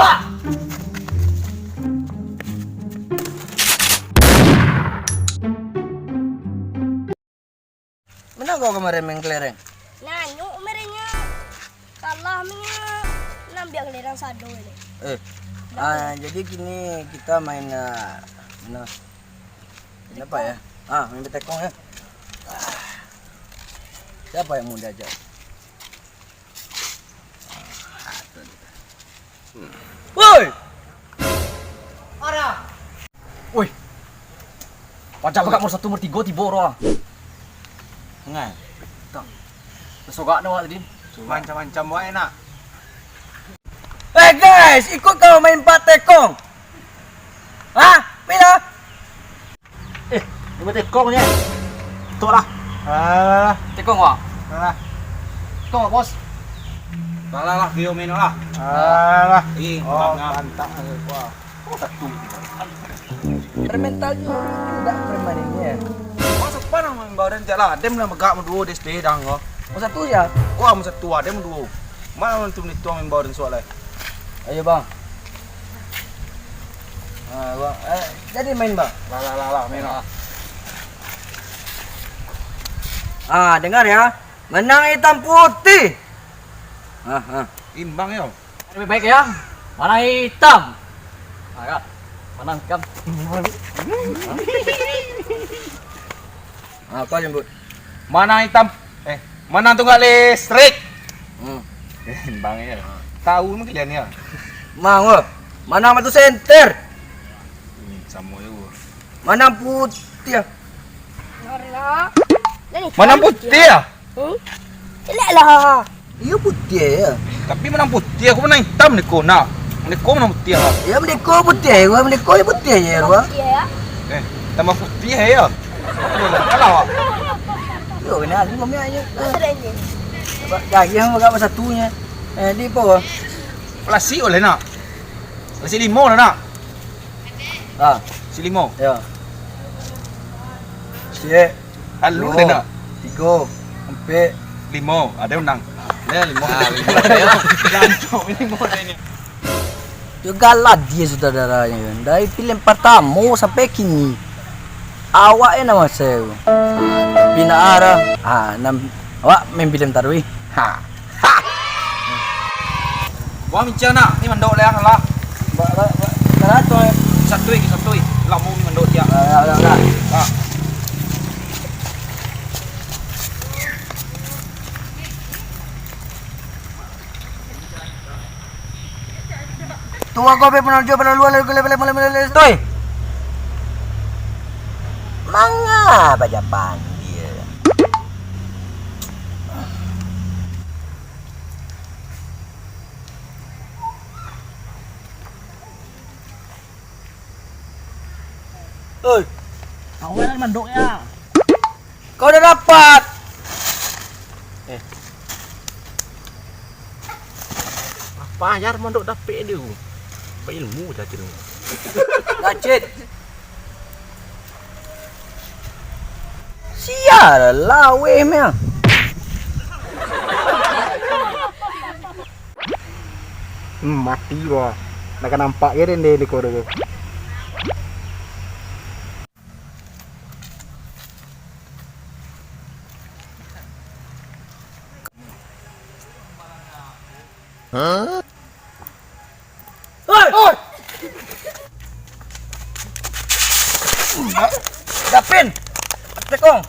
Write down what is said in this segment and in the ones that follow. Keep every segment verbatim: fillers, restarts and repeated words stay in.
Mano kau kamari main kelereng? Nanyuk merenya. Kalah menya. Nambiak kelereng sado ini. Eh. Ah, jadi kini kita main, ah, mano? Main apa ya? Ah, main betekong ya. Ah. Siapa yang mau diajak? Woi! Woi! Pacak bagak nomor satu, nomor tigo tibo ro ah. Ngai. Tasogak dah awak tadi. Macam-macam buat enak. Eh guys, ikut kau main empat tekong. Hah? Mila? Eh, limo tekong je. Tok lah. Alah. Tekong, Wak. Alah. Tekong, Bos. Alah lah, Rio main lah. Alah. Ih, oh, mantap. Wah. Oh, satu. Preman tadi tidak preman ini ya. Masa apa nang main badan jak lah? Dem lah megak berdua di S T dang ko. Oh, satu ya? Wah, satu ada berdua. Mana tu ni tuang main badan soal eh? Ayo, Bang. Ah, bang. Eh, jadi main, bang? Lah, lah, lah, lah, main lah. Ah, dengar ya. Menang hitam putih. Ah, ah. Imbang yo. Lebih baik ya. Mana hitam? Ah, ya. Menang hitam. Ah, kau jemput. Manang hitam, eh, manang tunggak listrik. Hmm. Eh, imbang ya. Tahu mah kalian ya. Mang, wah. Manang batu senter. Hmm, sama ya, wah. Manang putih ya. Manang putih ya? Hmm? Elok lah. Iyo putih ya. Tapi manang putih, aku manang hitam niko nak. Niko manang putih ah. Ya, niko putih, gua niko ya putih ya, gua. Putih ya. Eh, tambah putih ya. Kalah, Wak. Yo, kena aku kami aja. Lagi yang agak bersatunya. Eh, di apa? Plastik boleh nak? Plastik limo lah nak? Ah. Plastik limo. Ya. Siap. Alu Duo, nak? Tigo, ampek, limo. Ada unang. Ya, limo. Ah, limo. Jancok limo tadi. Yo galak dia sudah darahnya kan. Dari film pertama sampai kini. Awak yang nama saya. Tapi nak arah. Ah, nam, awak main film taruih. Ha. Ha. Wah, mincang nak. Ni mandok lah, lah. Ba, ba, ba, barato, eh? Satu lagi, satu lagi. Lamo ni mandok dia. Lah, lah, lah, lah. Ha. Tuo ko pe penuju, penuju, lalu, lalu, lalu, lalu, lalu, lalu, lalu. Toi. Manga baja panggil. Oi. Awak mandok ya. Kau dah dapat. Eh. Apa ajar mondok dapek dia? Berilmu cacing. Cacing. Sia lah, laweh meh. Hmm, mati gua. Dah ka nampak ke dende di kodo tu. Oi! Oi! Dapin! Tekong!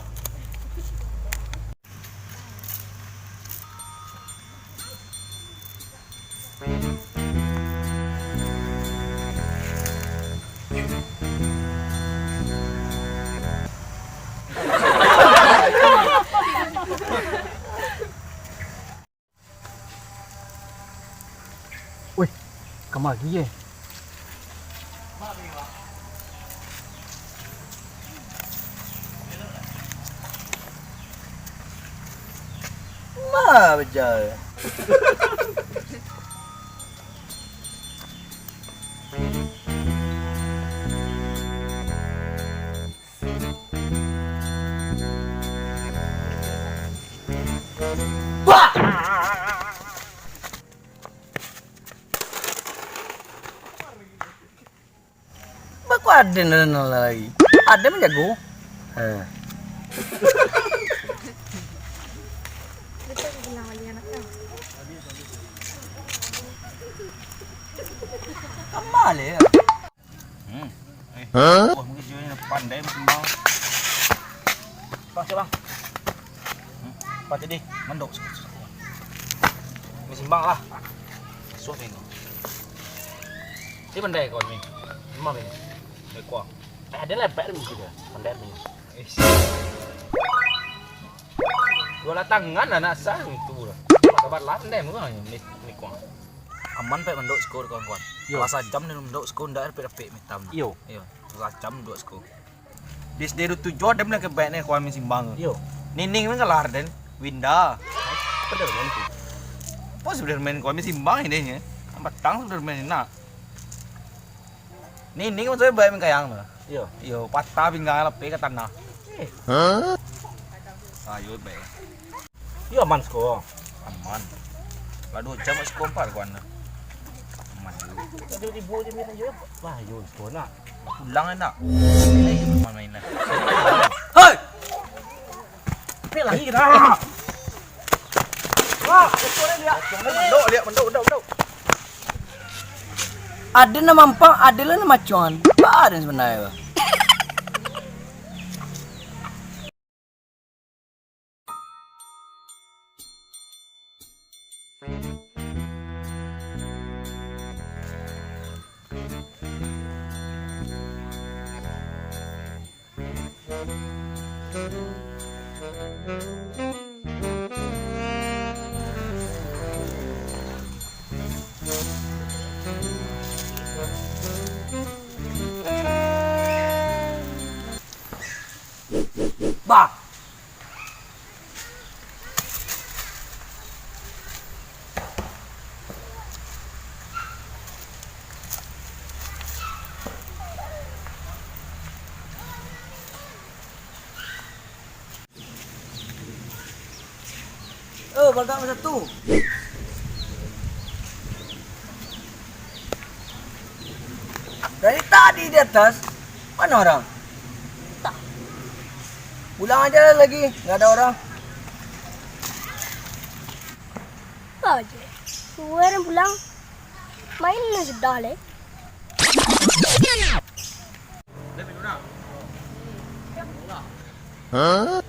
Weh, kamari eh. Ma baja. Kok aden nan lai? Aden manjago. Eh. Kama le? Hmm. Eh, hah? Wah, mungkin dia ni pandai masimbang. Bang, cek, Bang. Hmm. Apa tadi? Mandok sikit. Masimbang lah. Suah ni. Dia pandai kau ni. Memang ni. Baik kuah. Eh, dia lebar ni juga. Pandai ni. Eh, si. Dua lah tangan lah nak sang tu lah. Sabar lah, pandai mah ni, ni kuah. Aman pek mandok siko, kawan-kawan. Yo. Alah sajam ni mandok siko, ndak dapek-dapek mitam. Yo. Yo. Alah sajam mandok siko. Di S D dua tujuh ada bilang kebaik ni, kawan, masimbang. Yo. Nining pun kalah den. Winda. Apa dah main tu? Apa sebenarnya main, kawan, masimbang idenya? Patang sebenarnya nak. Nining maksudnya baik main kayang tu. Iyo. Iyo, patah pinggang, lapeh ka tanah. Eh. Hah? Ayo, baik. Iyo, aman siko. Aman. Lah duo jam siko ampek kawan. Aman dulu. Tibo-tibo je main ayo. Wah, ayo siko nak. Pulang nak. Main main lah. Hei! Pek lagi dah. Wah, betul dia. Mandok, lihat, mandok, mandok, mandok. Ada nan mampang, ada lah nan macuan. Ba den sabananyo. Bah. Oh, bagak masa tu. Dari tadi di atas, mana orang? Entah. Pulang aja lah lagi, nggak ada orang. Apa aja? Suruh orang pulang. Main lah sudah leh. Hah?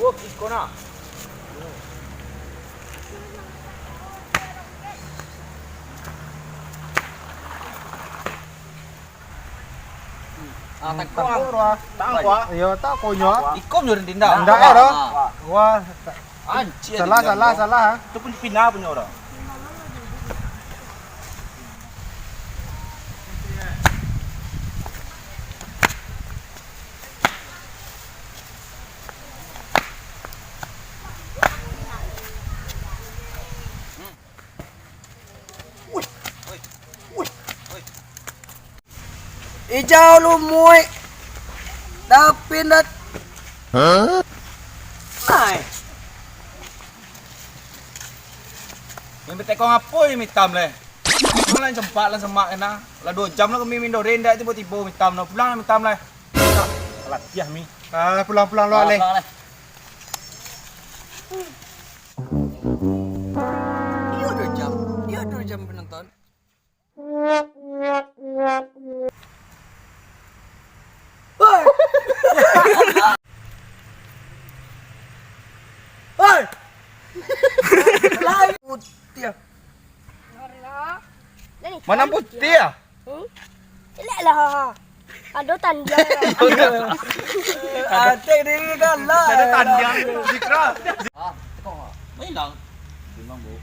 Wah, iko nak. Ah, tangkok, ah. Tangkok, ah. Iyo, tangkok nyo, ah. Iko nyo rintinda. Ndak, ah, doh. Wah. Anjir, salah, salah, salah. Itu pun pina punyo urang. Ijau lumuik, tapi ndak. Hah? Nai. Yang betek kau ngapo yang mitam leh? Kau lah cempak lah semak kena. Lah duo jam lah kami mindo rendak tibo-tibo mitam lah. Pulang lah mitam leh. Latiah mi. Ah, pulang-pulang lo leh. Iyo duo jam. Iyo duo jam penonton. Hei! Hei! Putiah. Mana putiah? Hmm? Elok lah. Ado tandiang. Atek diri kalah. Ado tandiang. Zikra. Ah, teko. Hilang. Hilang, Bu.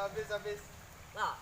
Habis, habis. Lah.